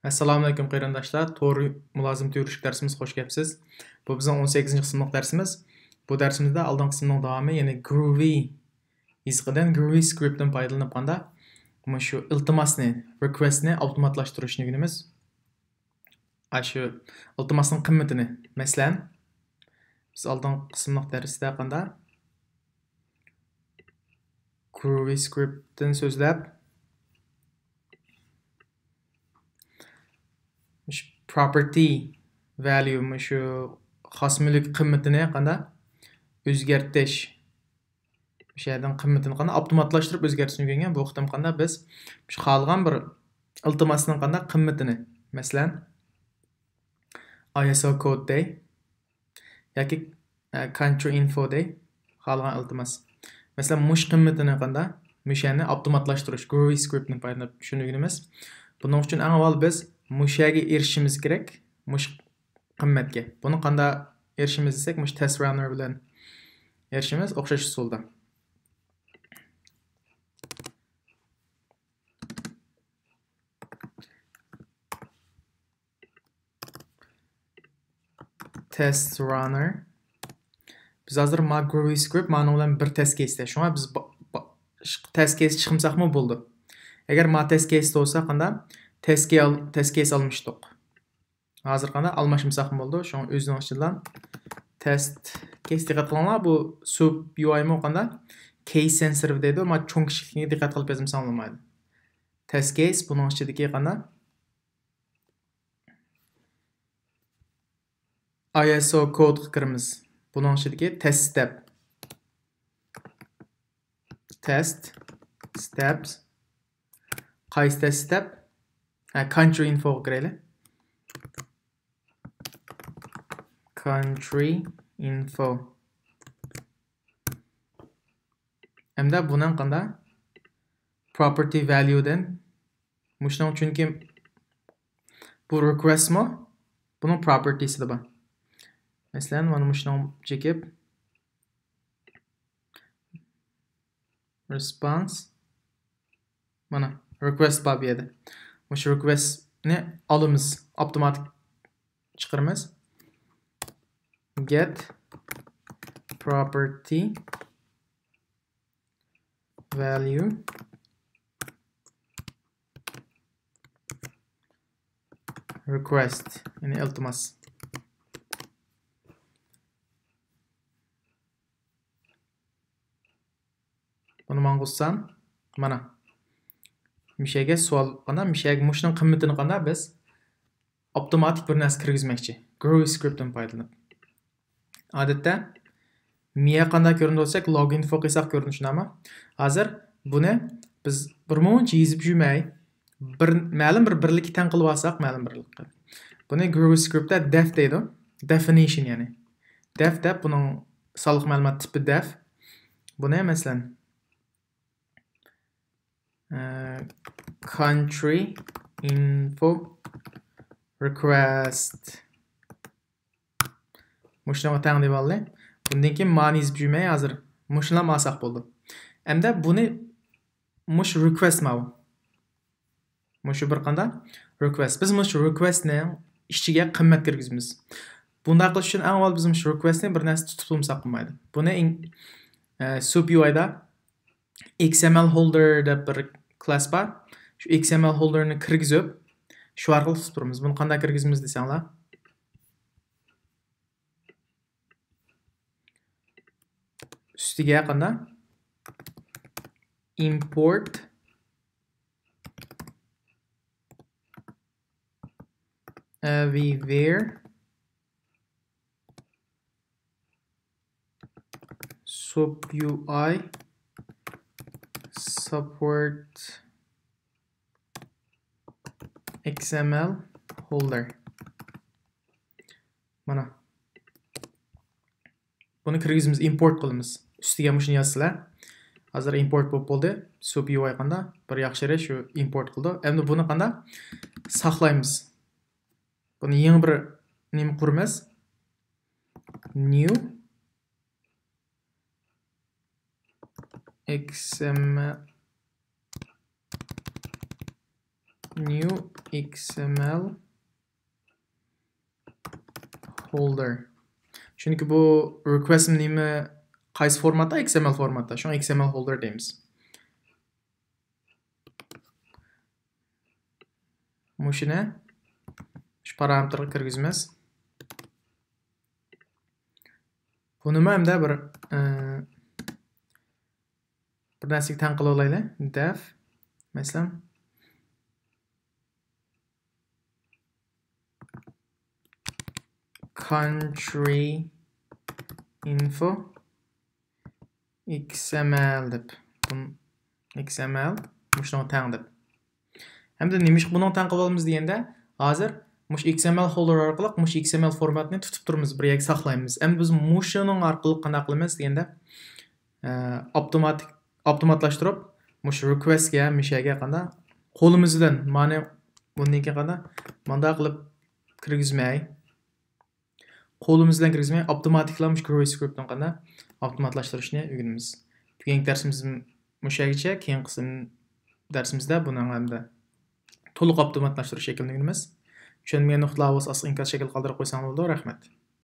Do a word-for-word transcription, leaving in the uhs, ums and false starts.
ئەسسالامۇئەلەيكۇم قېرىنداشلار، تور مۇلازىمىتى يۈرۈشلۈك دەرسىمىزگە خوش كەپسىز. بۇ بىزنىڭ ئون سەككىزىنچى قىسىملىق دەرسىمىز. بۇ دەرسىمىزدە ئالدىنقى قىسىمنىڭ داۋامى، يەنى Groovy يېزىقىدىن، Groovy scriptتىن پايدىلىنىپ قاندا مۇشۇ ئىلتىماسنى، requestنى ئاپتوماتلاشتۇرۇشنى ئۆگىنىمىز. ئاشۇ ئىلتىماسنىڭ قىممىتىنى، مەسىلەن، بىز ئالدىنقى قىسىملىق دەرستە قاندا Groovy scriptتىن سۆزلەپ، مۇشۇ property value، مۇشۇ خاس مۈلۈك قىممىتىنى قاندا ئۆزگەرتىش، مۇشۇ يەردىن قىممىتىنى قاندا ئاپتوماتلاشتۇرۇپ ئۆزگەرتىشنى ئۆگەنگەن. بۇ قېتىم قاندا بىز مۇشۇ خالىغان بىر ئىلتىماسنىڭ قاندا قىممىتىنى، مەسىلەن، I S O code دەي، ياكى، ئە، country info دەي، خالىغان ئىلتىماس. مەسىلەن، مۇشۇ قىممىتىنى قاندا، مۇشۇ يەرنى ئاپتوماتلاشتۇرۇش، Groovy scriptنى پايدىلىنىپ شۇنى ئۆگىنىمىز. بۇنىڭ ئۈچۈن ئەڭ ئاۋۋال بىز مۇشۇ يەرگە ئېرىشىشىمىز كېرەك، مۇشۇ قىممەتكە. بۇنى قاندا ئېرىشىمىز دېسەك، مۇشۇ test runner بىلەن ئېرىشىمىز، ئوخشاش ئۇسۇلدا. Test runner. بىز ھازىر ما Groovy script مانىڭ بىلەن بىر test caseدە. شۇڭا بىز با-، با-، test case چىقمىساقمۇ بولىدۇ. ئەگەر ما test caseدە بولسا قاندا test case ئال-، test case ئالمىشتۇق. ھازىر قاندا ئالماشمىساقمۇ بولىدۇ. شۇڭا ئۆزىنىڭ ئىچىدىن test case، دىققەت قىلىڭلار، بۇ SoupUI مۇ قاندا case sensitive دەيدۇ. ما چوڭ كىچىكلىكىگە دىققەت قىلىپ يازمىساڭ بولمايدۇ. Test case بۇنىڭ ئىچىدىكى قاندا I S O codeقا كىرىمىز. بۇنىڭ ئىچىدىكى test step. Test steps. قايسى test step؟ ھە، country infoغا كىرەيلى. Country info. ئەمدى بۇنىڭ قاندا property valueدىن مۇشۇنىڭ، چۈنكى بۇ requestمۇ بۇنىڭ propertiesىدا بار. مەسىلەن، مانا مۇشۇنىڭ چېكىپ، response، مانا request بار بۇ يەردە. مۇشۇ requestنى ئالىمىز، ئاپتوماتىك چىقىرىمىز. Get property value request، يەنى ئىلتىماس. بۇنى ماڭغۇزسام، مانا مۇشۇ يەرگە سوئال، قاندا مۇشۇ يەرگە مۇشۇنىڭ قىممىتىنى قاندا بىز ئاپتوماتىك بىر نەرسە كىرگۈزمەكچى، Groovy scriptتىن پايدىلىنىپ. ئادەتتە مىيە قانداق كۆرۈنىدۇ دېسەك، log info قىلساق كۆرۈنۈشى نېمە؟ ھازىر بۇنى بىز بىر مۇنچە يېزىپ يۈرمەي، بىر، مەلۇم بىر بىرلىككە تەڭ قىلىپ ئالساق، مەلۇم بىرلىككە. بۇنى Groovy scriptتا def دەيدۇ. Definition يەنى. Def دەپ بۇنىڭ سانلىق مەلۇمات تىپى def. بۇنى مەسىلەن، ئە، country info request. مۇشۇنىڭغا تەڭ دېيىۋالدى. بۇندىن كېيىن مانى يېزىپ يۈرمەي، ھازىر مۇشۇنىلا ئالساق بولىدۇ. ئەمدى بۇنى مۇشۇ request ماۋۇ. مۇشۇ بىر قاندا request. بىز مۇشۇ requestنىڭ ئىچىگە قىممەت كىرگۈزىمىز. بۇنداق قىلىش ئۈچۈن ئەڭ ئاۋۋال بىز مۇشۇ requestنى بىر نەرسە تۇتۇپ بولمىساق بولمايدۇ. بۇنى ئىن-، ئە، SoupUIدا X M L holder دەپ بىر class بار. شۇ X M L holderنى كىرگۈزۈپ، شۇ ئارقىلىق تۇتۇپ تۇرىمىز. بۇنى قانداق كىرگۈزىمىز دېسەڭلار. ئۈستىگە قاندا import everywhere SoupUI support X M L holder. مانا. بۇنى كىرگۈزىمىز، import قىلىمىز. ئۈستىگە مۇشۇنى يازسىلەر. ھازىر import بولۇپ بولدى. SoupUI قاندا بىر ياخشى يېرى شۇ import قىلدى. ئەمدى بۇنى قاندا ساقلايمىز. بۇنى يېڭى بىر نېمە قۇرىمىز. New X M L new X M L holder. چۈنكى بۇ request نېمە، قايسى فورماتتا؟ X M L فورماتتا. شۇڭا X M L holder دەيمىز. مۇشۇنى شۇ پارامېتىرغا كىرگۈزىمىز. بۇنىمۇ ئەمدى بىر، ئى، بىر نەرسىگە تەڭ قىلىۋالايلى. Def، مەسىلەن، country info X M L دەپ. بۇن-، X M L مۇشۇنىڭغا تەڭ دەپ. ھەمدە نېمىشقا بۇنىڭغا تەڭ قىلىۋالىمىز دېگەندە، ھازىر مۇشۇ X M L holder ئارقىلىق مۇشۇ X M L فورماتنى تۇتۇپ تۇرىمىز، بىر يەرگە ساقلايمىز. ئەمدى بىز مۇشۇنىڭ ئارقىلىق قانداق قىلىمىز دېگەندە، ئە، ئاپتوماتىك، ئاپتوماتلاشتۇرۇپ، مۇشۇ request كە، مۇشۇ يەرگە قانداق قولىمىز بىلەن، مانا بۇندىن كېيىن قانداق، مانداق قىلىپ كىرگۈزمەي، قولىمىز بىلەن كىرگۈزمەي، ئاپتوماتىكلا مۇشۇ كروي سكرىپتنى قانداق ئاپتوماتلاشتۇرۇشنى ئۆگىنىمىز. بۈگۈنكى دەرسىمىز مۇشۇ يەرگىچە، كېيىنكى قىسىم دەرسىمىزدە بۇنىڭ ھەمدە تولۇق ئاپتوماتلاشتۇرۇش شەكلىنى ئۆگىنىمىز. چۈشەنمىگەن نۇقتىلار بولسا ئاستىغا ئىنكاس شەكلى قالدۇرۇپ قويساڭلار بولىدۇ. رەھمەت.